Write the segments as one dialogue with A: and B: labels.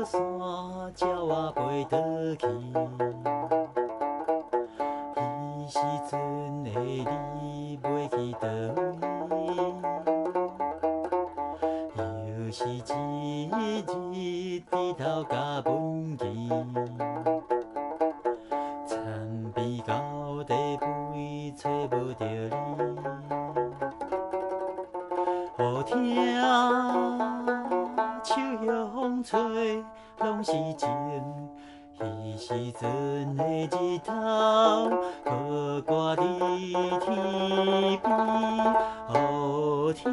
A: 山，鳥仔飛倒去。彼時陣的你欲去佗位？又是一日低頭共文記，田邊到地尾揣無著你。雨聽，秋葉風吹，攏是情。彼時陣的日頭，閣掛佇天邊。雨聽，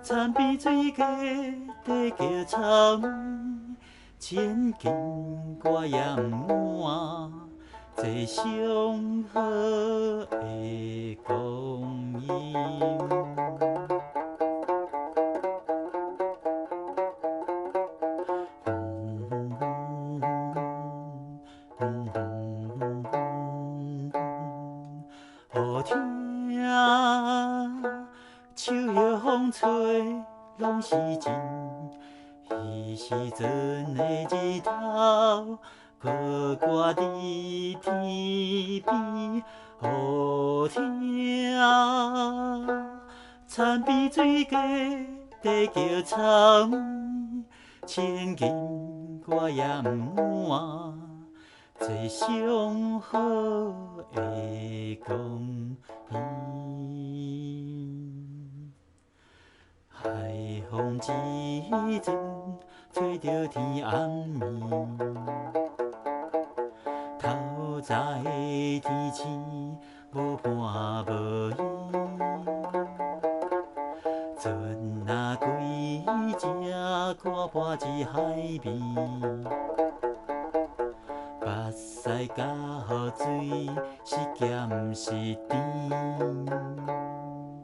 A: 田邊水雞在叫草菸，千金我也毋換，這上好的光陰。雨聽，秋葉風吹，攏是情。彼時陣的日頭，閣掛佇天邊。雨聽，田邊水雞在叫草菸，千金我也毋換，這上好的光陰。海風一陣，吹著天暗暝，透早的天星無伴無依，船仔規隻看破這海面，目屎佮雨水是鹹是甜？